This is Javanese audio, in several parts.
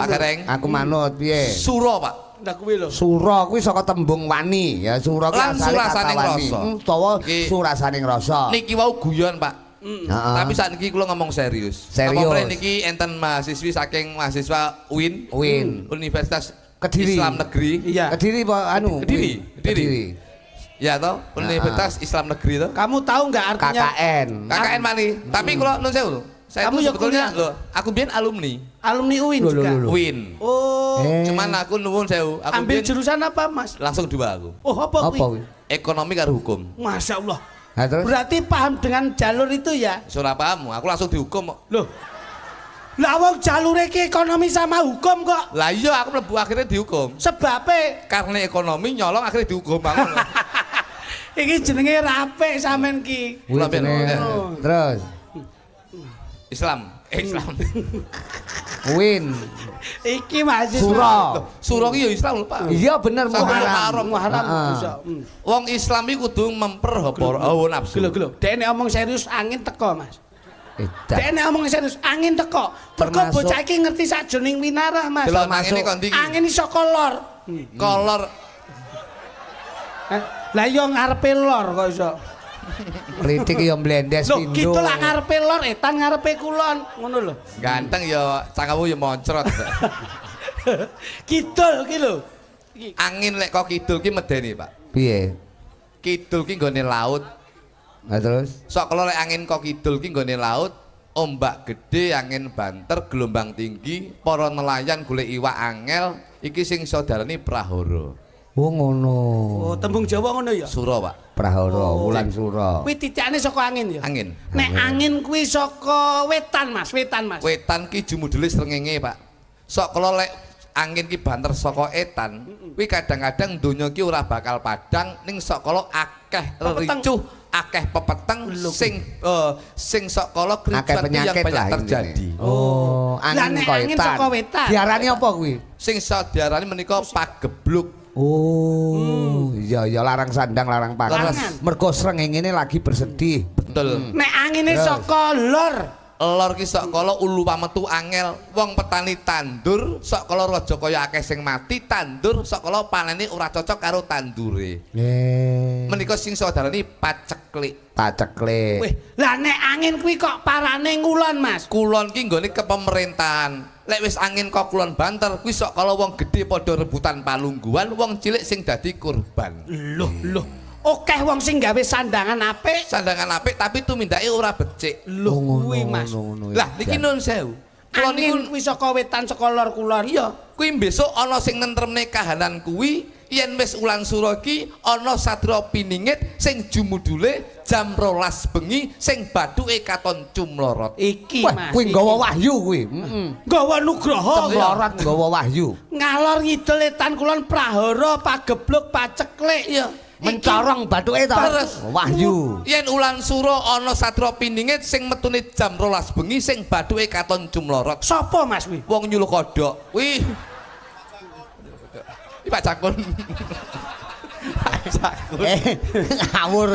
Pak Gareng. Aku manut piye? Sura, Pak. Lah kuwi lho. Sura kuwi saka tembung wani ya, sura kuwi Lan asale kata surasaning wani. rasa. Utawa Iki- surasaning rasa. Niki wau guyon, Pak. Heeh. Tapi saat niki kula ngomong serius. Serius. Apa meneh niki enten mahasiswi saking mahasiswa UIN, UIN. Universitas Kediri. Islam Negeri. Iya. Kediri apa anu? Kediri, Win? Kediri. Ya toh, Universitas Islam Negeri toh. Kamu tahu nggak artinya? KKN. KKN Pak nih. Tapi kula nun sewu lho. Saya Kamu itu ya sebetulnya kuliah? loh, aku biyen alumni Alumni UIN Loh, loh, juga. loh, loh. UIN. Oh. Eh. Cuman aku nuwun sewu, aku Ambil biyen jurusan apa, Mas? langsung dua aku. Oh, apa Apa kuwi? kuwi? Ekonomi karo hukum. Masya Allah. Ha terus? Berarti paham dengan jalur itu ya? Surah paham, aku langsung dihukum kok. Loh. Lah wong jalure ki ekonomi sama hukum kok. Lah iya aku mlebu akhirnya dihukum. Sebabe Karena ekonomi nyolong akhirnya dihukum aku. iki jenenge rape sampean ki. Kuwi Kula biyen, jenenge- ya. Terus Islam, Islam. Win. Iki mahasiswa. Sura. Sura ki ya Islam lho, Pak. Iya bener Sampai Muharram. Muharram. Muharram Heeh. bisa. Wong Islam iki kudu memperhobor hawa nafsu. Gelo gelo. Dek nek omong serius angin teko, Mas. Edan. Dek nek omong serius angin teko. Mergo Termasuk- bocah iki ngerti sajroning winarah, Mas. Delok Termasuk- angine kon ndi iki? Angin iso kolor. Kolor Eh, Lah iya ngarepe lor kok iso. Kritik ya mblendes Lho, pindho. gitu lah ngarepe lor, etan ngarepe kulon, ngono lho. ganteng ya cangkemmu ya moncrot. Kidul ki lho. Iki. Angin lek kok kidul ki medeni, Pak. Piye? Kidul ki nggone laut. Nah terus? Sok kalau lek angin kok kidul ki nggone laut, ombak gede, angin banter, gelombang tinggi, para nelayan golek iwak angel, iki sing iso diarani prahara. Oh ngono. Oh, tembung Jawa ngono ya. Sura, Pak. Prahara, wulan sura. Kuwi titikane saka angin ya. Angin. Nek angin kuwi saka wetan, Mas, wetan, Mas. Wetan ki jumudule srengenge, Pak. Sok kalau lek angin ki banter saka etan, kuwi kadang-kadang donya ki ora bakal padang ning sok kala akeh Pepeteng. ricuh, akeh pepeteng sing sing sok kala Akeh kericuan ki yang penyakit banyak lah terjadi. intine. Oh, Lah, angin nek kok angin etan. saka wetan. Diarani apa kuwi? Sing sok diarani menika pagebluk. Oh, iya iya larang sandang larang pangan. Larangan. Mergo srengenge lagi bersedih. Betul. Nek angine Terus. saka lor, Lor ki sok kala ulu pametu angel, wong petani tandur, sok kala raja kaya akeh sing mati tandur, sok kala panene ora cocok karo tandure. Eh. Menika sing saudarane paceklik. Paceklik. Wih, lah nek angin kuwi kok parane ngulon, Mas. Kulon ki nggone kepemerintahan. Lek wis angin kok kulon banter, kuwi sok kala wong gedhe padha rebutan palungguhan, wong cilik sing dadi korban. Loh, loh. Akeh wong sing gawe sandangan apik. Sandangan apik tapi tumindake ora becik. Loh, Oh, ngono, kuwi, Mas. ngono, ngono. Lah niki nun sewu. Kula niku Angin kuwi saka wetan saka lor kulon. iya, kuwi besok ana sing nentremne kahanan kuwi yen wis ulan sura iki ana satria piningit sing jumudule jam 12 bengi sing bathuke katon cumlorot. Iki, Wah, Mas. kuwi iki. nggawa wahyu kuwi. Heeh. Nggawa nugroho. Cemlorot nggawa wahyu. Ngalor ngidul etan kulon prahara pagebluk paceklik. Iya. Mencorong bathuke to. Terus. Wahyu. Yen ulan sura ana satria piningit sing metune jam 12 bengi sing bathuke katon cumlorot. Sopo Mas kuwi? Wong nyuluh kodhok. Wih. Iki Pak Cakun. Pak Cakun. Eh, ngawur.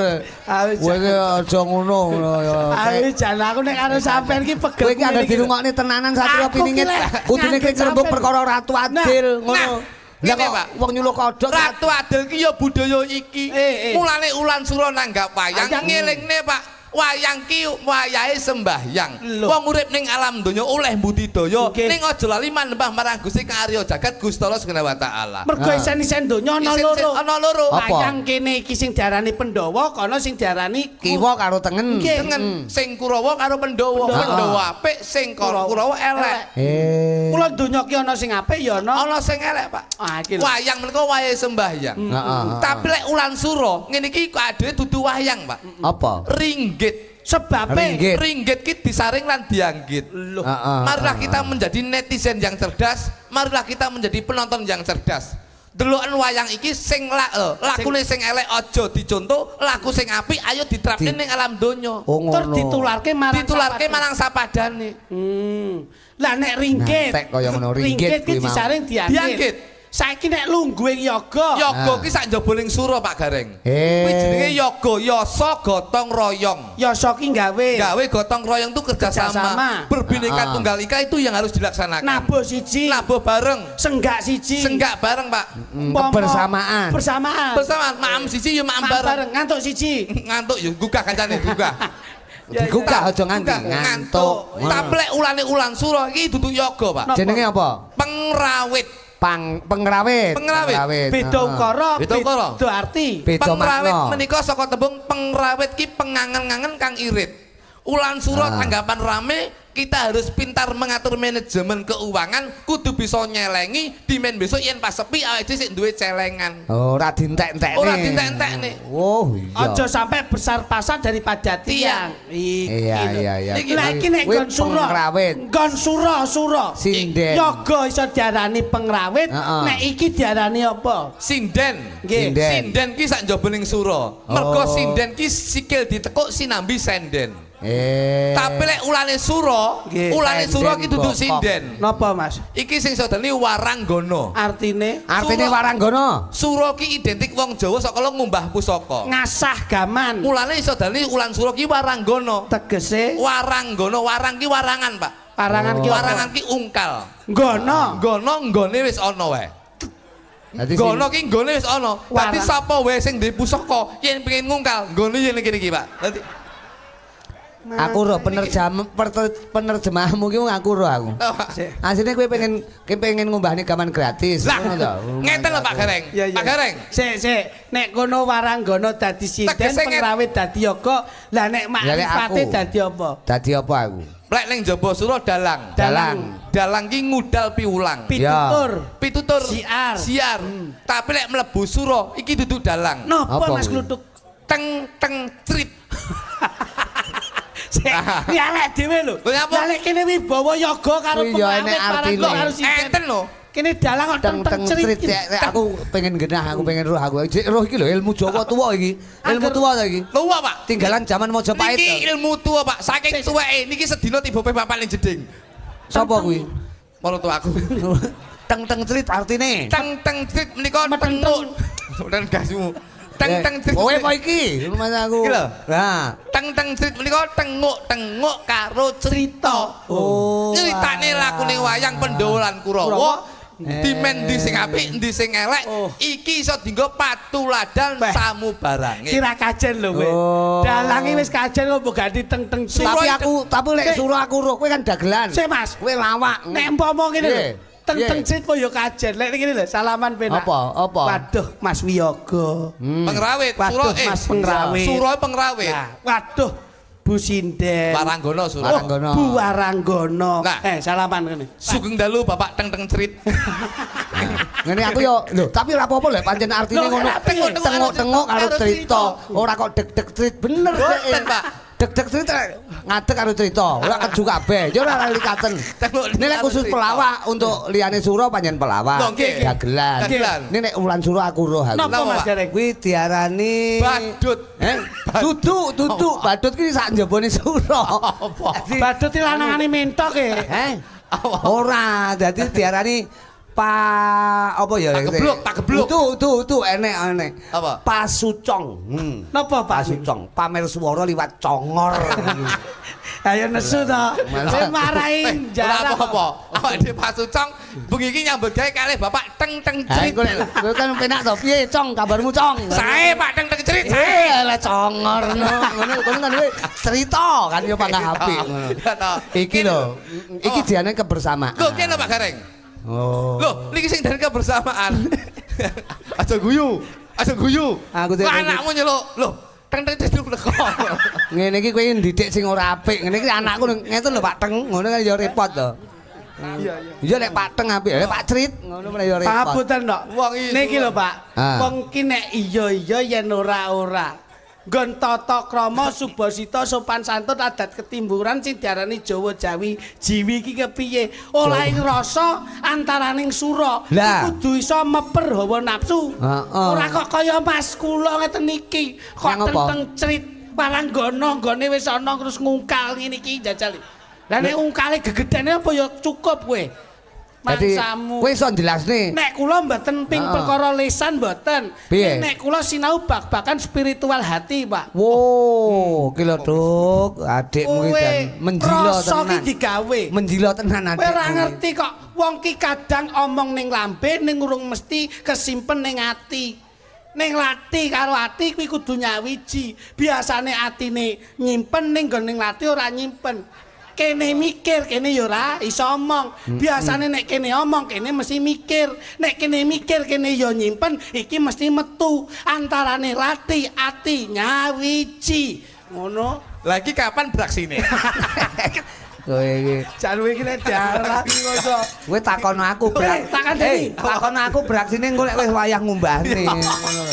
Ayo, Kowe iki aja ngono ngono ya. Ayo jan aku nek karo sampean ki pegel. Kowe iki anggere dirungokne tenanan satria Aku ki piningit. lek Kudune nganggo ki ngrembug sampean. perkara Ratu Adil Nah, ngono. Lah ngene, kok Pak. wong nyuluh kodhok Ratu Adil ki ya budaya iki. Eh, eh. Mulane ulan sura nanggap wayang Wayang. ngelingne Pak. Wayang ki wayahe sembahyang. Loh. Wong urip ning alam donya oleh budidaya Nggih. ning aja lali manembah marang Gusti Kang Arya Jagat Gusti Allah Subhanahu wa taala. Mergo Ah. isen-isen donya ana Isen-isen loro. ana loro. Apa? Wayang kene iki sing diarani Pandhawa, kono sing diarani kiwa karo tengen. Nggih. Tengen sing Kurawa karo Pandhawa. Pandhawa. Pandhawa apik, sing Kurawa. Kurawa elek. Eh. Kula donya ki ana sing apik ya ana. Ana sing elek, Pak. Ah iki lho. Wayang menika wayahe sembahyang. Heeh, heeh. Tapi lek ulan sura ngene iki kok adewe dudu wayang, Pak. Apa? Ringgit. Sebabe Ringgit. Ringgit ki disaring lan dianggit. Loh. Heeh. Marilah kita menjadi netizen yang cerdas, marilah kita menjadi penonton yang cerdas. Deloken wayang iki sing lakune sing elek aja dicontoh, laku sing apik ayo diterapne ning alam donya. Oh Tur ngono. ditularke marang Ditularke sapadane. marang sapadane. Lah nek ringgit. Ngantek kaya ngono, ringgit Ringgit ki kuwi mau. disaring dianggit. Dianggit. Saiki nek lungguhing yoga. Yoga ki sak njaba ning sura Pak Gareng. Kuwi jenenge yoga, yasa gotong royong. Yasa ki gawe. Gawe gotong royong itu kerjasama. Berbineka tunggal ika itu yang harus dilaksanakan. Nabuh siji. Nabuh bareng. Senggak siji. Senggak bareng, Pak. Kebersamaan. Bersamaan. Bersamaan. Maam siji ya maam bareng. Ngantuk siji. Ngantuk ya gugah kancane gugah. Digugah aja nganti ngantuk. Tapi lek ulane ulan sura iki dudu yoga, Pak. Jenenge apa? Pengrawit. Pengrawit. Pengrawit. Beda ukara, beda arti. Pengrawit menika saka tembung pengrawit ki pengangen-angen kang irit. Ulan sura tanggapan rame, kita harus pintar mengatur manajemen keuangan, kudu bisa nyelengi, dimen besok yen pas sepi awake dhewe sik duwe celengan. Oh, ora dientek-entekne. Ora dientek-entekne. Oh, iya. Aja sampai besar pasar daripada tiang. Iya, iya, iya. Lah iki nek nggon sura. Nggon sura-sura. Sinden. Yoga iso diarani pengrawit, nek iki diarani apa? Sinden. Sinden ki sak njaba ning sura. Mergo sinden ki sikil ditekuk sinambi senden. Tapi lek ulane sura, ulane sura ki dudu sinden. Napa, Mas? Iki sing sodani waranggono. Artine? Artine waranggono. Sura ki identik wong Jawa saka ngumbah pusaka. Ngasah gaman. Mulane iso dani ulan sura ki waranggono. Tegese waranggono, warang ki warangan, Pak. Warangan ki warangan ki ungkal. Nggono, nggono nggone wis ana wae. Nggono ki nggone wis ana. Dadi sapa wae sing duwe pusaka yen pengin ngungkal, nggone yen kene iki, Pak. Dadi aku roh penerjemahmu ki aku roh aku. Asline kowe pengen ngumbahne gaman gratis. Ngono to. Ngeten lho Pak Gareng. Pak Gareng. Sik sik, nek kono waranggono dadi sinden, pengrawit dadi yoga, lah nek makrifate dadi apa? Dadi apa aku? Lek ning njaba sura dalang. Dalang. Dalang ki ngudal piwulang. Pitutur. Pitutur. Siar. Siar. Tapi lek mlebu sura iki dudu dalang. Napa Mas Kluthuk? Teng teng crit. Iki elek dhewe lho. Lah lek kene wibawa yoga karo pengrawit karo sinden. Enten lho. Kene dalang kok teng-teng cerit. Aku pengen genah, aku pengen roh aku. Roh iki lho ilmu Jawa tuwa iki. Ilmu tuwa ta iki? Tuwa, Pak. Tinggalan zaman Majapahit. Niki ilmu tuwa, Pak. Saking tuweke niki sedina tiba ping papat ning jeding. Sapa kuwi? Maratuwaku. Teng-teng cerit artine. Teng-teng cerit menika tenguk. Sampeyan gasmu. Teng-teng cerit. Kowe apa iki? Mas aku. Lah, teng-teng cerit menika tenguk-tenguk karo cerita. Oh. Nyritane lakune wayang Pandhawa lan Kurawa. Dimen ndi sing apik, ndi sing elek, iki iso dienggo patuladan samubarange. Kira kajen lho kowe. Dalange wis kajen kok mbok ganti teng-teng cerit. Tapi aku, tapi lek sura aku roh kowe kan dagelan. Sik Mas, kowe lawak. Nek umpama ngene lho. Teng-teng cerit kok ya kajen. Lek ngene lho, salaman penak. Apa? Apa? Waduh, Mas Wiyoga. Pengrawit, sura Mas pengrawit. Sura pengrawit. Waduh, Bu Sinden. Waranggono sura. Waranggono. Bu Waranggono. Salaman ngene. Sugeng dalu Bapak teng-teng cerit. Ngene aku yo lho, tapi ora apa-apa lho pancen artine ngono. Tengok-tengok karo cerita. Ora kok deg-deg cerit bener. Boten, Pak. Deg-deg cerit ngadeg karo cerita, ora keju kabeh. Ya ora likaten. Ini lek khusus pelawak untuk liyane sura pancen pelawak. Dagelan. Ini nek ulan sura aku roh aku. Napa Mas Gareng? Kuwi diarani badut. Duduk, duduk. Badut ki sak njabane sura. Badut ki lanangane mentok e. Ora, dadi diarani apa ya? Pak gebluk, pak gebluk. Tuh enek. Apa? Pasucong. Napa Pasucong? Pamer swara liwat congor. Ayo nesu to. Kowe marahi jarang. Ora apa-apa. Awake dhewe Pasucong bengi iki nyambut gawe kalih Bapak teng-teng cerit. Kowe kan penak to. Piye, Cong? Kabarmu, Cong? Sae Pak teng-teng cerit, sae. Lah congor ngono. Ngono kan kowe cerita kan yo panggah apik ngono. Iki lho. Iki diane kebersamaan. Lho kene Pak Gareng. Oh. Loh, niki sing dari kebersamaan. Aja guyu, aja guyu. Aku anakmu nyeluk. Loh, teng-teng ceduk teko. Ngene iki kowe ndidik sing ora apik. Ngene iki anakku ngeten lho Pak Teng, ngono kan ya repot to. Iya, iya. Iya nek Pak Teng apik, nek Pak Cerit ngono meneh ya repot. Pangapunten, Dok. Wong iki. Niki lho, Pak. Wong ki nek iya-iya yen ora-ora. Nggon tata krama subasita sopan santun adat ketimburan sing diarani Jawa Jawi jiwi iki kepiye oleh rasa antaraning sura kudu iso meper hawa nafsu. Ora kok kaya Mas kula ngeten iki kok tenteng cerit waranggono nggone wis ana terus ngungkal ngene iki jajal. Lah nek ungkale gegedene apa ya cukup kowe? Dadi Mangsamu. kowe iso jelasne. Nek kula mboten ping perkara lesan mboten. Piye? Nek kula sinau bak-bakan spiritual hati, Pak. Wo, ki lho, Duk, adikmu iki jan menjilo rasa ki tenan. digawe. Menjilo tenan Kowe ora adikmu. ngerti kok wong ki kadang omong ning lambe ning urung mesti kesimpen ning ati. Ning lati karo ati kuwi kudu nyawiji. Biasane atine nyimpen ning nggon ning lati ora nyimpen. Kene mikir, kene ya ora iso omong. Biasane nek kene omong, kene mesti mikir. Nek kene mikir, kene ya nyimpen, iki mesti metu. Antarane lati ati nyawiji. Ngono. Lagi kapan beraksine? Kowe iki. Jaluk iki nek diarani kok. Kowe takono aku Kowe tak kandhani. Takono aku beraksine engko lek wis wayah ngumbahne. Ngono.